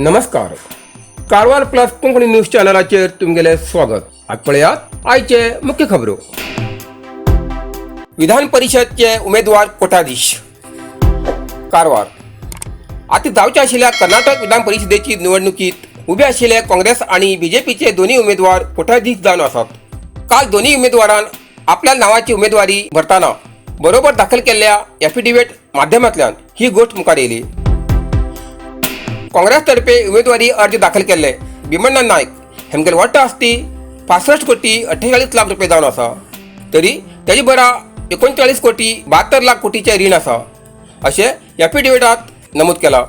नमस्कार, Karwar plus Konkani news चॅनलाचेर तुमगेलें स्वागत. आज पळयात आयचे मुख्य खबरो. विधान परिषदचे उमेदवार कोटाधीश. कारवार. आतां जावचे आशिल्ल्या कर्नाटक विधान परिशदेची निवडणुकीत उबे आशिल्ले काँग्रेस आनी बीजेपीचे दोनूय उमेदवार कोटाधीश जावन आसात. काल दोनूय उमेदवारान आपल्या नांवाची उमेदवारी भरतना बरोबर दाखल केल्ल्या एफिडेव्हिट माध्यमांतल्यान ही गोश्ट मुखार येयली. काँग्रेस तर्फे उमेदवारी अर्ज दाखल केल्ले भीमण्णा नायक हेमगेल वट्ट आस्ती 65 कोटी 48 लाख रुपये जावन आसा, तरी तेजे बरा 39 कोटी 72 लाख कोटीचें रीण आसा अशें एफिडेव्हिटांत नमूद केलां.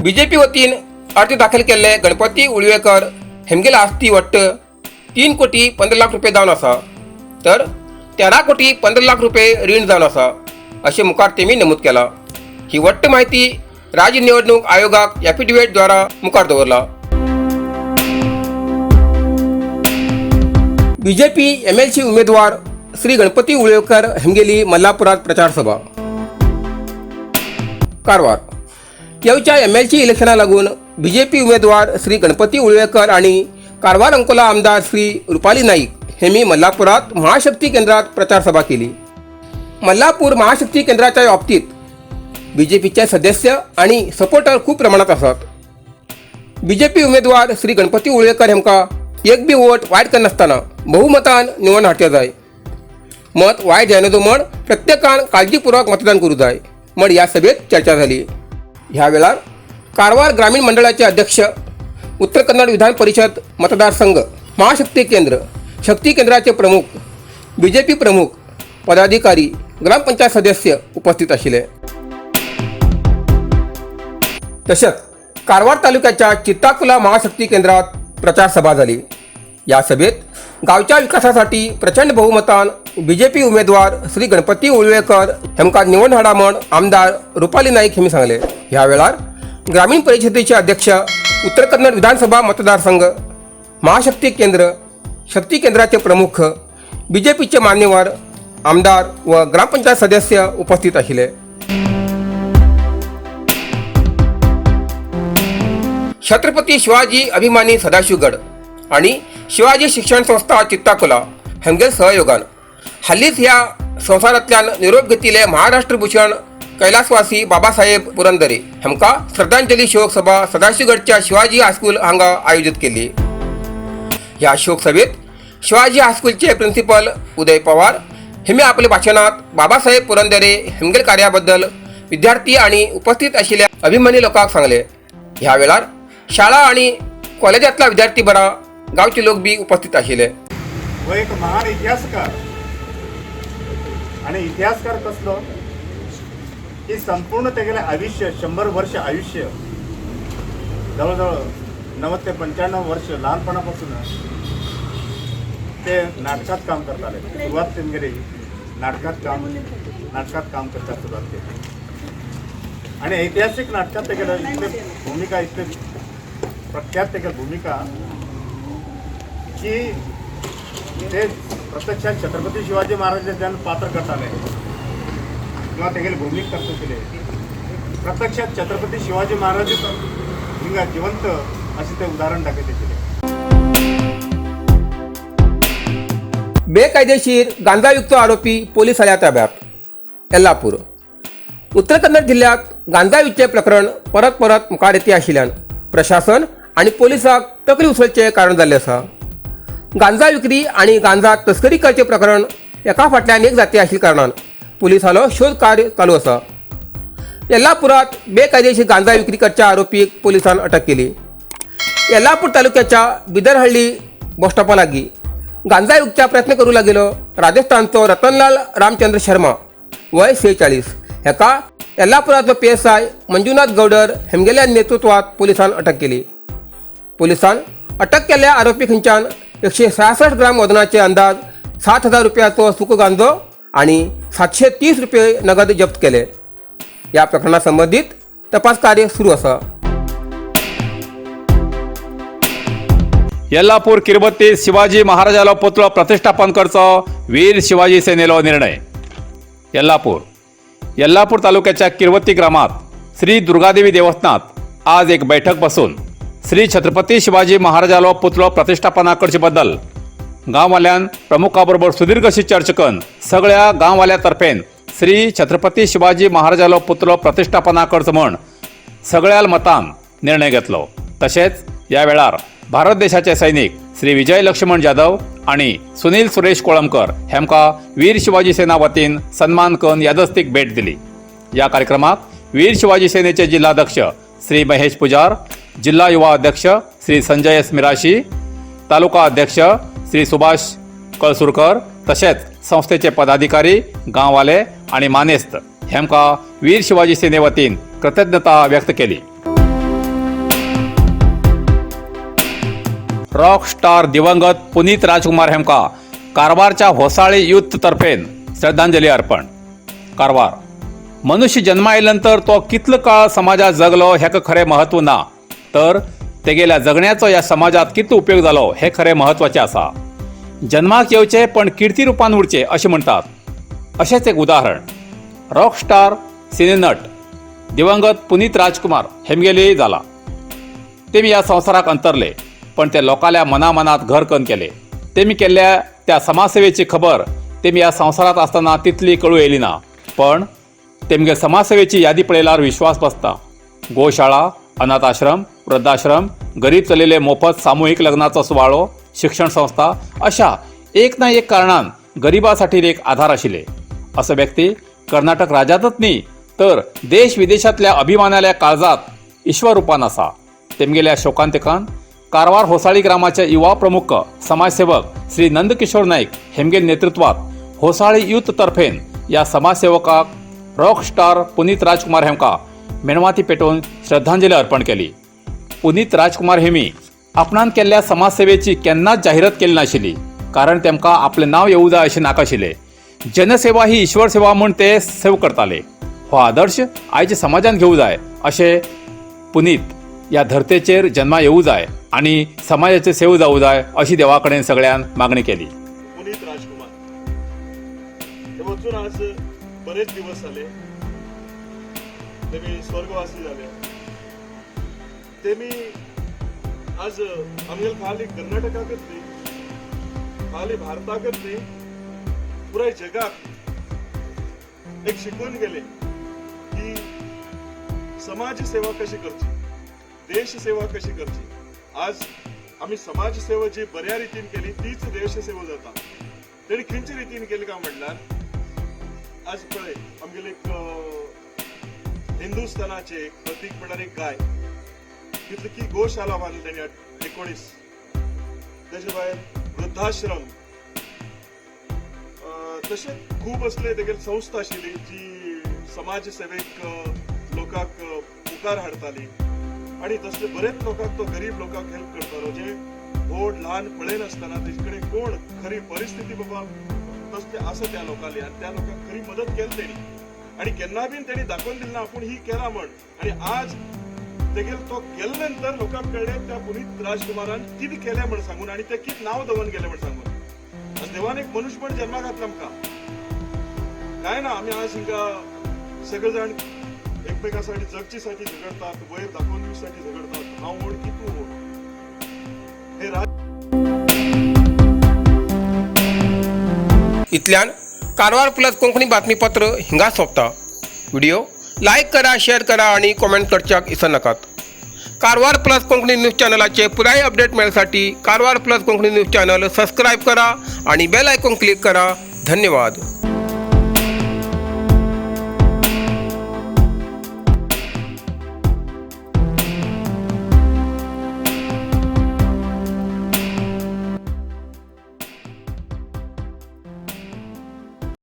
बीजेपी वतीन अर्ज दाखल केल्ले गणपती उळवेकर हेमगेल आस्ती वट्ट 3 कोटी 15 लाख रुपये जावन आसा, तर 13 कोटी 15 लाख रुपये रीण जावन आसा अशें मुखार तेमी नमूद केलां. ही वट्ट माहिती राज्य निवडणूक आयोगाक एफिडेव्हिट द्वारा मुखार दवरला. बीजेपी एमएलसी उमेदवार श्री गणपती उळवेकर हेमगेली मल्लापुरात प्रचार सभा. कारवार. येवच्या एमएलसी इलेक्शना लागून बीजेपी उमेदवार श्री गणपती उळवेकर आणि कारवार अंकोला आमदार श्री रुपाली नाईक हेमी मल्लापुरात महाशक्ती केंद्रात प्रचार सभा केली. मल्लापूर महाशक्ती केंद्राच्या बाबतीत बीजेपीचे सदस्य आणि सपोर्टर खूप प्रमाणात आसात. बीजेपी उमेदवार श्री गणपती उळवेकर हेमकां एक बी वोट वायट करनासतना बहुमतान निवडून हाडचे जाय. मत वायट जायना म्हण प्रत्येकान काळजीपूर्वक मतदान करूं जाय म्हण ह्या सभेत चर्चा जाली. ह्या वेळार कारवार ग्रामीण मंडळाचे अध्यक्ष, उत्तर कन्नड विधान परिषद मतदारसंघ, महाशक्ती केंद्र, शक्ती केंद्राचे प्रमुख, बीजेपी प्रमुख, पदाधिकारी, ग्रामपंचायत सदस्य उपस्थित आशिल्ले. तशेंच कारवार तालुक्याच्या चित्ताकुला महाशक्ती केंद्रात प्रचार सभा झाली. या सभेत गावच्या विकासासाठी प्रचंड बहुमतान बीजेपी उमेदवार श्री गणपती उळवेकर हेमकां निवडून हाडा म्हण आमदार रुपाली नाईक हेमी सांगले. ह्या वेळार ग्रामीण परिषदेचे अध्यक्ष, उत्तर कन्नड विधानसभा मतदारसंघ, महाशक्ती केंद्र, शक्ती केंद्राचे प्रमुख, बीजेपीचे मान्यवर, आमदार व ग्रामपंचायत सदस्य उपस्थित आशिल्ले. छत्रपती शिवाजी अभिमानी सदाशिवगड आणि शिवाजी शिक्षण संस्था चित्ताकुला हेमगेल सहयोगान हालींच ह्या संवसारांतल्यान निरोप घेतिल्ले महाराष्ट्र भूषण कैलासवासी बाबासाहेब पुरंदरे हेमकां श्रद्धांजली शोक सभा सदाशिवगडच्या शिवाजी हायस्कूल हांगा आयोजीत केल्ली. ह्या शोकसभेत शिवाजी हायस्कूलचे प्रिन्सिपल उदय पवार हेमी आपल्या भाशणात बाबासाहेब पुरंदरे हेमगेल कार्याबद्दल विद्यार्थी आणि उपस्थित आशिल्ल्या अभिमानी लोकांक सांगले. ह्या वेळार शाळा आणि कॉलेजांतल्या विद्यार्थी बरा गांवचे लोक बी उपस्थित आशिल्ले. हो एक महान इतिहासकार आणि इतिहासकार कसलो की संपूर्ण तेगेलें आयुष्य, 100 वर्ष आयुष्य, जवळजवळ 90 ते 95 वर्ष, लहानपणापासून ते नाटकात काम करताले. सुरवात तेमगेली नाटकात काम करतात सुरवात केली आणि ऐतिहासिक नाटकात तेगेले इतले भूमिका, इतले प्रख्यात तेगेली भूमिका की ते प्रत्यक्षात छत्रपती शिवाजी महाराज जेन्ना पात्र करताले किंवा तेगेली भूमिका करता, प्रत्यक्षात छत्रपती शिवाजी महाराज हिंगा जिवंत अशें ते उदाहरण दाखयताशिल्ले. बेकायदेशीर गांजायुक्त आरोपी पोलीस आल्या ताब्यात. येल्लापूर. उत्तर कन्नड जिल्ह्यात गांजा विकचे प्रकरण परत परत मुखार येते आशिल्ल्यान प्रशासन आनी पोलिसांक तकली उसळचें कारण जाल्लें आसा. गांजा विक्री आनी गांजा तस्करी करचें प्रकरण एका फाटल्यान एक जाती आशिल्ल्या कारणान पोलिसांलो शोध कार्य चालू आसा. येल्लापुरात बेकायदेशीर गांजा विक्री करच्या आरोपीक पोलिसान अटक केली. येल्लापूर तालुक्याच्या बिदरहळ्ळी बस स्टॉपा लागीं गांजा विकचा प्रयत्न करूं लागिल्लो राजस्थानचो रतनलाल रामचंद्र शर्मा, वय 46, हेका येल्लापुराचो पीएसआय मंजुनाथ गौडर हेमगेल्या नेतृत्वात पोलिसान अटक केली. पोलिसान अटक केल्ल्या आरोपी खंयच्यान 166 ग्राम वजनाचे अंदाज 7,000 रुपयाचो सुको गांजो आणि 730 रुपये नगद जप्त केले. या प्रकरणा संबंधित तपास कार्य सुरू आसा. येल्लापूर किरबत्तीत शिवाजी महाराजालो पुतळो प्रतिष्ठापन करचो वीर शिवाजी सेनेलो निर्णय. येल्लापूर. येल्लापूर तालुक्याच्या किरवत्ती ग्रामात श्री दुर्गादेवी देवस्थानात आज एक बैठक बसून श्री छत्रपती शिवाजी महाराजालो पुतळो प्रतिष्ठापना करचे बद्दल गांववाल्यान प्रमुखा बरोबर सुदीर्घ अशी चर्चा करून सगळ्या गांववाल्या तर्फेन श्री छत्रपती शिवाजी महाराजालो पुतळो प्रतिष्ठापना करचो म्हण सगळ्या मतान निर्णय घेतलो. तशेंच ह्या वेळार भारत देशाचे सैनिक श्री विजय लक्ष्मण जाधव आणि सुनील सुरेश कोळंबकर हेमकां वीर शिवाजी सेना वतीन सन्मान करून यादस्तीक भेट दिली. या कार्यक्रमात वीर शिवाजी सेनेचे जिल्हाध्यक्ष श्री महेश पुजार, जिल्हा युवा अध्यक्ष श्री संजय एस मिराशी, तालुका अध्यक्ष श्री सुभाष कळसुरकर, तसेच संस्थेचे पदाधिकारी, गांववाले आणि मानेस्त हेमकां वीर शिवाजी सेने वतीन कृतज्ञता व्यक्त केली. रॉक स्टार दिवंगत पुनीत राजकुमार हेमका कारवारच्या होसाळे युथ तर्फेन श्रद्धांजली अर्पण. कारवार मनुष्य जन्मा आयल्यानंतर तो कितलो काळ समाजात जगलो हेका खरें महत्व ना, तर तेगेल्या जगण्याचो ह्या समाजात कितलो उपयोग जालो हे खरें महत्वाचें आसा. जन्माक येवचे पण किर्ती रुपान उरचे अशें म्हणटात. अशेंच एक उदाहरण रॉक स्टार सिनेनट दिवंगत पुनीत राजकुमार हेमगेली जाला. तेमी ह्या संवसाराक अंतरले पण ते लोकांल्या मनामनात घर करून केले. तेमी केल्ल्या त्या समाजसेवेची खबर तेमी ह्या संवसारात आसतना तितली कळू येयली ना, पण तेमगे समाजसेवेची यादी पळयल्यार विश्वास बसता. गोशाळा, अनाथ आश्रम, वृद्धाश्रम, गरीब चलेले मोफत सामूहिक लग्नाचो सुवाळो, शिक्षण संस्था अशा एक ना एक कारणान गरिबासाठी एक आधार आशिल्ले. असो व्यक्ती कर्नाटक राज्यातच न्ही तर देश विदेशातल्या अभिमानाल्या काळजात ईश्वर रुपान आसा. तेमगेल्या शोकांतिकान कारवार होसाळी ग्रामाचे युवा प्रमुख समाजसेवक श्री नंदकिशोर नाईक हेमगेल नेतृत्वात होसाळी युथ तर्फेन या समाजसेवकाक रॉक स्टार पुनीत राजकुमार हेमका मेणवाती पेटोवन श्रद्धांजली अर्पण केली. पुनीत राजकुमार हेमी आपणान केल्ल्या समाजसेवेची केन्नाच जाहिरात केली नाशिल्ली, कारण तेमकां आपलें नांव येवूं जाय अशें नाकाशिल्लें. जनसेवा ही ईश्वर सेवा म्हूण ते सेव करताले. हो आदर्श आयच्या समाजान घेवूं जाय अशें पुनीत ह्या धरतेचेर जन्मा येवूं जाय आनी समाजाचे सेव जावूं जाय अशी देवा कडेन सगळ्यान मागणी केली. पुनीत राजकुमार हे वचून आज बरेच दिवस झाले, ते मी स्वर्गवासी झाले. ते मी आज आमगेले खाली कर्नाटकाकच न्ही, खाली भारताकच न्ही, पुराय जगाक एक शिकून गेले की समाज सेवा कशी करची, देश सेवा कशी करची. आज आमी समाज सेवा जी बऱ्या रितीन केली तीच देश सेवा जाता. तेणी खंयच्या रितीन केली काय म्हणल्यार आज पळय आमगेले एक हिंदुस्थानाचे एक प्रतीक म्हणल्यार एक गाय, तितली की गोशाला बांदली तेणी 19, तेजे भायर वृद्धाश्रम, तशें खूब असले तेगेली संस्था आशिल्ली जी समाज सेवेक लोकांक मुखार हाडटाली आणि तसले बरेच लोकांक तो गरीब लोकांक हेल्प करतालो, जे व्हड ल्हान पळयनासतना तेजे कडेन कोण खरी परिस्थिती बाबा तसली आसा त्या लोकांली आनी त्या लोकांक खरी मदत केली तेणी आणि केन्ना बीन तेणी दाखोवन दिली ना आपूण ही केला म्हण. आणि आज तेगेल तो गेले नंतर लोकांक कळ्ळें त्या पुनीत राजकुमारान कितें केलें म्हण सांगून आणि ते कितें नांव दवरून गेलें म्हण सांगून. आज देवान एक मनुष्यपण जन्माक घातला आमकां, काय ना आमी आज हिंगा सगळे जाण एकमेकासाठी जगचीसाठी झगडतात, वयर दाखोवन दिवसाठी झगडतात, हांव व्हड की तूं व्हड. हे राज इतल्यान कारवार प्लस कोंकणी बातमीपत्र हिंगा सोंपता. व्हिडिओ लायक करा, शेअर करा आणि कॉमेंट करच्याक विसरनाकात. कारवार प्लस कोंकणी न्यूज चॅनलाचे पुराय update मेळसाठी Karwar plus Konkani news channel subscribe करा आणि बेल आयकॉन क्लिक करा. धन्यवाद.